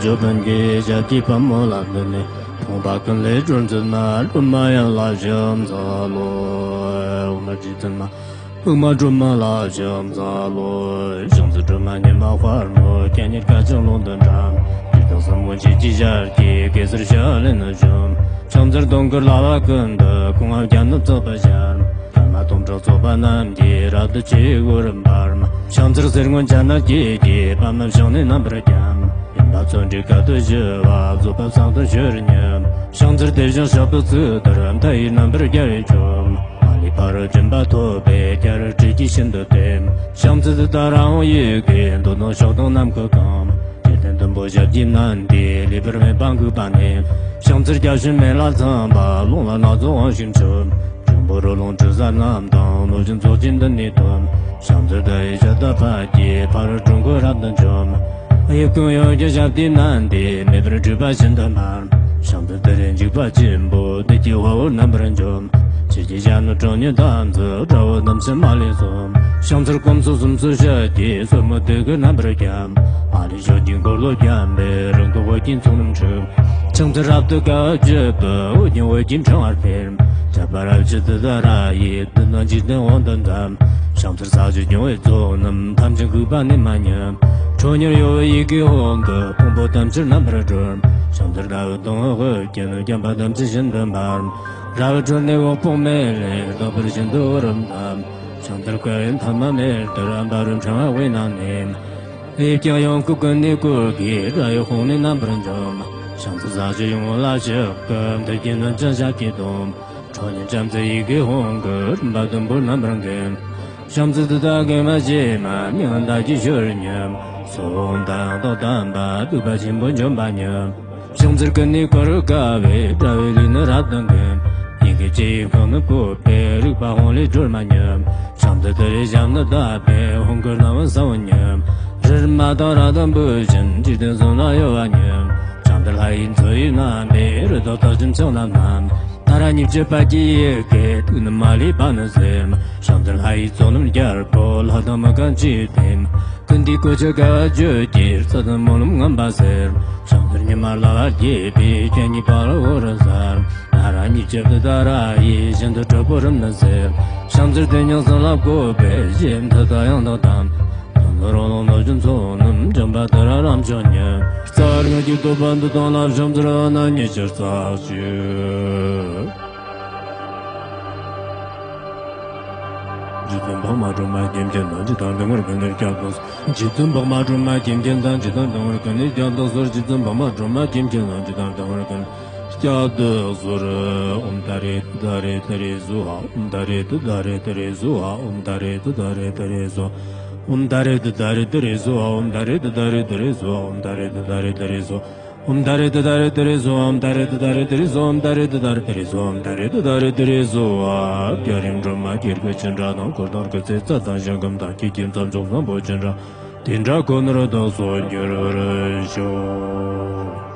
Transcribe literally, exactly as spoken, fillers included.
ཇོ་བོ་གི་ཞབས་ཀྱི་པདྨོ་ལ་བཏུད་ནས། ཕོངས་པ་ཀུན་ལས་སྒྲོལ་མཛད་མ། སྒྲོལ་མ་ཡར་ལ་ཕྱག་འཚལ་ལོ། འོག་མ་རྗེ་བཙུན་མ། འོག་མ་སྒྲོལ་མ་ལ་ཕྱག་འཚལ་ལོ། ཕྱག་འཚལ་སྒྲོལ་མ་མྱུར་མ་དཔའ་མོ། སྐྱེ་གནས་དགའ་ལྡན་ཀློང་དུ་འཁྲུངས། ཡི་དྭགས་སྲིན་མོ་འཇིགས་བྱེད་ཞལ་གྱི། གེ་སར་ཞལ་ལས་ནི་བྱོན། ཕྱག་འཚལ་དུང་དཀར་ལ་བ་ཀུན་ཏུ། སྐུ་ལྔ་བརྒྱ་ནི་བརྩེགས་པར་ཤར། པདྨ་སྟོང་ཕྲག་ཚོགས་པ་རྣམས་ཀྱིས། རབ་ཏུ་ཕྱི་བོར་འབར། ཕྱག་འཚལ་གསེར་སྔོ་ཆ་ནག་ཀྱི་གེགས། པདྨ་བྱིན་ནི་རྣམ་པར་བརྒྱན། ཡུམ་པ་ཚོགས་གྲས་དཀའ་ཐུབ་ཞི་བ། རྫོགས་པ་སངས་དོན་ཤར་ཉིད། ཕྱག་འཚལ་དེ་བཞིན་ཞབས་ཏོག་ཚུལ་ལྟར། མཐའ་ཡས་རྣམ་པར་རྒྱལ་བས་མཆོད། མ་ལུས་ཕ་རོལ་ཕྱིན་པ་ཐོབ་པའི་ཕྱིར། སྲིད་ཀྱི་ཤིན་ཏུ་བརྟན། ཕྱག་འཚལ་ཏུཏྟཱ་ར་ཧཱུྃ་ཡི་གེས། འདོད་དོན་ཕྱོགས་དང་ནམ་མཁའ་གང་། འཇིག་རྟེན་བདུན་པོ་ཞབས་ཀྱིས་མནན་ཏེ། ལུས་པར་མེད་པ་འགུགས་པ་ནི། ཕྱག་འཚལ་བརྒྱ་བྱིན་མེ་ལྷ་ཚངས་པ། རླུང་ལྷ་སྣ་ཚོགས་དབང་ཕྱུག་མཆོད། འབྱུང་པོ་རོ་ལངས་དྲི་ཟ་རྣམས་དང་། གནོད་སྦྱིན་ཚོགས་ཀྱིས་མདུན་ནས་བསྟོད། ཕྱག་འཚལ་ཏུ་ཡི་ཤ་ཏ་པ་ཀྱིས། ཕ་རོལ་འཁྲུལ་འཁོར་རབ་ཏུ་འཇོམས། གཡས་བསྐུམ་གཡོན་བརྐྱང་ཞབས་ཀྱིས་མནན་ཏེ། མེ་འབར་འཁྲུགས་པ་ཤིན་ཏུ་འབར། ཕྱག་འཚལ་ཏུ་རེ་འཇིགས་པ་ཆེན་པོ། བདུད་ཀྱི་དཔའ་བོ་རྣམ་པར་འཇོམས། ཕྱི་རྒྱལ་ཞབས་ནི་ཁྲོ་གཉེར་དམ་ཚིག་དགྲ་བོ་རྣམས་ཕྱིར་མ་ལུས་གསོད། ཕྱག་འཚལ་སྐུ་མཚོན་སུམ་ཚོགས་ཞལ་གྱི། སོར་མོས་དུད་ཁུ་རྣམ་པར་བརྒྱན། མ་ལུས་ཕྱོགས་ཀྱི་འཁོར་ལོ་བརྒྱན་པའི། རིམ་གྲོ་འོད་ཀྱི་ཚོགས་རྣམས་འཁྲིགས། ཕྱག་འཚལ་རབ་ཏུ་དགའ་བ་བརྗིད་པའི། འོད་ཀྱི་འོད་ཀྱིས་འཕྲེང་བར་འཕེལ། ཁྱབ་པ་རབ་ཕྱི་ཏུཏྟཱ་ར་ཡིས། བདུད་རྣམས་འཇིག་རྟེན་དབང་དུ་འདམ། ཕྱག་འཚལ་ས་གཞི་སྐྱོང་བའི་ཚོགས་རྣམས། ཐམས་ཅད་འགུགས་པ་ནི་མ་ཉིད། ཁྲོ་གཉེར་གཡོ་བའི་ཡི་གེ་ཧཱུྃ་གིས། ཕུང་པོ་ཐམས་ཅད་རྣམ་པར་སྒྲོལ། ཕྱག་འཚལ་ཟླ་བའི་གདོང་དབུས་ཀྱི། བརྒྱན་པ་ཐམས་ཅད་ཤིན་ཏུ་འབར། རལ་པའི་ཁྲོད་ནས་འོད་དཔག་མེད་ལས། རྟག་པར་ཤིན་ཏུ་འོད་རབ་འདབ། ཕྱག་འཚལ་བསྐལ་པའི་མཐའ་མ་མེད་དུ། འབར་བའི་འཕྲེང་བ་དབུས་ན་གནས། གཡས་བརྐྱང་གཡོན་བསྐུམ་ཀུན་ནས་བསྐོར་གྱིས། དགྲ་ཡི་དཔུང་ནི་རྣམ་པར་འཇོམས། ཕྱག་འཚལ་ས་གཞི་ཡུམ་ལ་ཕྱག་གི། མཐུ་རྒྱུད་རྣམས་ཀྱང་ཞབས་ཀྱིས་བསྡམས། ཁྲོ་གཉེར་ལྕམ་ཚུལ་ཡི་གེ་ཧཱུྃ་གིས། རིམ་པ་བདུན་པོ་རྣམ་པར་འགེམས། ཕྱག་འཚལ་ཏུཏྟཱ་གེ་སར་མ་ཞེས་མ། མིང་བདག་གིས་ཤོར་ཉམས་སུ། འོད་མཐའ་ཡང་དག་དམ་པ། བཏུད་པ་ཆེན་པོས་འཇོམས་པ་ཉིད། ཕྱག་འཚལ་ཀུན་ནས་འཁོར་དགའ་བའི། དགྲ་བོའི་ལུས་ནི་རབ་ཏུ་འགེམས། ཡི་གེ་ལྕེ་ཡི་ཁོང་ནི་བཀོད་པའི། རིག་པ་དབང་ལས་སྒྲོལ་མ་ཉིད། ཕྱག་འཚལ་ཏུ་རེའི་ཞབས་ནི་བརྡབས་པས། ཧཱུྃ་གི་རྣ་བ་ཟ་འོད་ཉིད། རི་རབ་མ་དང་རབ་ཏུ་འབུར་ཞིང་། འཇིག་རྟེན་གསུམ་ལ་གཡོ་བ་ཉིད། ཕྱག་འཚལ་ལྷ་ཡི་མཚོ་ཡི་རྣམ་པའི། རི་དྭགས་རྟགས་ཅན་ཕྱག་ན་བསྣམས། ཏཱ་ར་གཉིས་བརྗོད་པ་ཀྱི་ཡི་གེས། ཐུགས་ནི་མ་ལུས་པ་ནི་གསལ། ཕྱག་འཚལ་ལྷ་ཡི་ཚོགས་རྣམས་རྒྱལ་པོ། ལྷ་དང་མི་གང་ཆོས་འཕེལ། ཀུན་འདུས་གོ་ཆ་དགའ་བ་བརྗོད་ཀྱིས། རྩ་དང་སྨོན་ལམ་ངན་པ་སེལ། ཕྱག་འཚལ་ཉི་མ་རླབས་པ་རྒྱས་པའི། སྤྱན་གཉིས་པ་ལ་འོད་རབ་གསལ། ཏཱ་ར་གཉིས་བརྗོད་པ་ཏུཏྟཱ་ར་ཡིས། ཤིན་ཏུ་གྲགས་པའི་རིམས་ནད་སེལ། ཕྱག་འཚལ་དེ་ཉིད་གསུམ་ལ་བཀོད་པའི། ཞེས་མཐུ་དང་ཡང་དག་དང་། དུད་འགྲོ་རོ་ལངས་གནོད་སྦྱིན་ཚོགས་རྣམས། འཇོམས་པ་ཏུ་ར་རབ་མཆོག་ཉིད། རྩ་བ་སྔགས་ཀྱི་བསྟོད་པ་འདི་དང་ལ། ཕྱག་འཚལ་ཨ་ན་ཉིད་ཕྱིར་བསྔགས་ཤིང་། རྗེ་བཙུན་འཕགས་མ་སྒྲོལ་མ་ཁྱེད་མཁྱེན་དང་། ཇི་ལྟར་འདུལ་བར་ཀུན་ནས་སྐྱབས་སུ་མཆི། རྗེ་བཙུན་འཕགས་མ་སྒྲོལ་མ་ཁྱེད་མཁྱེན་དང་། ཇི་ལྟར་འདུལ་བར་ཀུན་ནས་སྐྱབས་སུ་མཆི། རྗེ་བཙུན་འཕགས་མ་སྒྲོལ་མ་ཁྱེད་མཁྱེན་དང་། ཇི་ལྟར་འདུལ་བར་ཀུན་ནས་སྐྱབས་སུ་མཆི། ཨོཾ་ཏཱ་རེ་ཏུཏྟཱ་རེ་ཏུ་རེ་སྭཱ་ཧཱ། ཨོཾ་ཏཱ་རེ་ཏུཏྟཱ་རེ་ཏུ་རེ་སྭཱ་ཧཱ། ཨོཾ་ཏཱ་རེ་ཏུཏྟཱ་རེ་ཏུ་རེ་སྭཱ་ཧཱ། ཨོཾ་ཏཱ་རེ་ཏུཏྟཱ་རེ་ཏུ་རེ་སྭཱ་ཧཱ། ཨོཾ་ཏཱ་རེ་ཏུཏྟཱ་རེ་ཏུ་རེ་སྭཱ་ཧཱ། ཨོཾ་ཏཱ་རེ་ཏུཏྟཱ་རེ་ཏུ་རེ་སྭཱ་ཧཱ། ཨོཾ་ཏཱ་རེ་ཏུཏྟཱ་རེ་ཏུ་རེ་སྭཱ་ཧཱ། ཨོཾ་ཏཱ་རེ་ཏུཏྟཱ་རེ་ཏུ་རེ་སྭཱ་ཧཱ། ཨོཾ་ཏཱ་རེ་ཏུཏྟཱ་རེ་ཏུ་རེ་སྭཱ་ཧཱ། ཨོཾ་ཏཱ་རེ་ཏུཏྟཱ་རེ་ཏུ་རེ་སྭཱ་ཧཱ། བསྐྱེད་རིམ་སྒྲོལ་མ་དཀྱིལ་འཁོར་ཅན་དྲག་དང་། འཁོར་དང་སྐུལ་ཚིག་རྩ་དང་ཞིང་ཁམས་དང་། ཁྱེད་ཀྱི་མཚམས་སྦྱོར་བཟང་པོ་ཅན་དྲག་དེ་འདྲ་ཁོ་ནར་བདག་སོགས་འགྱུར་བར་ཤོག།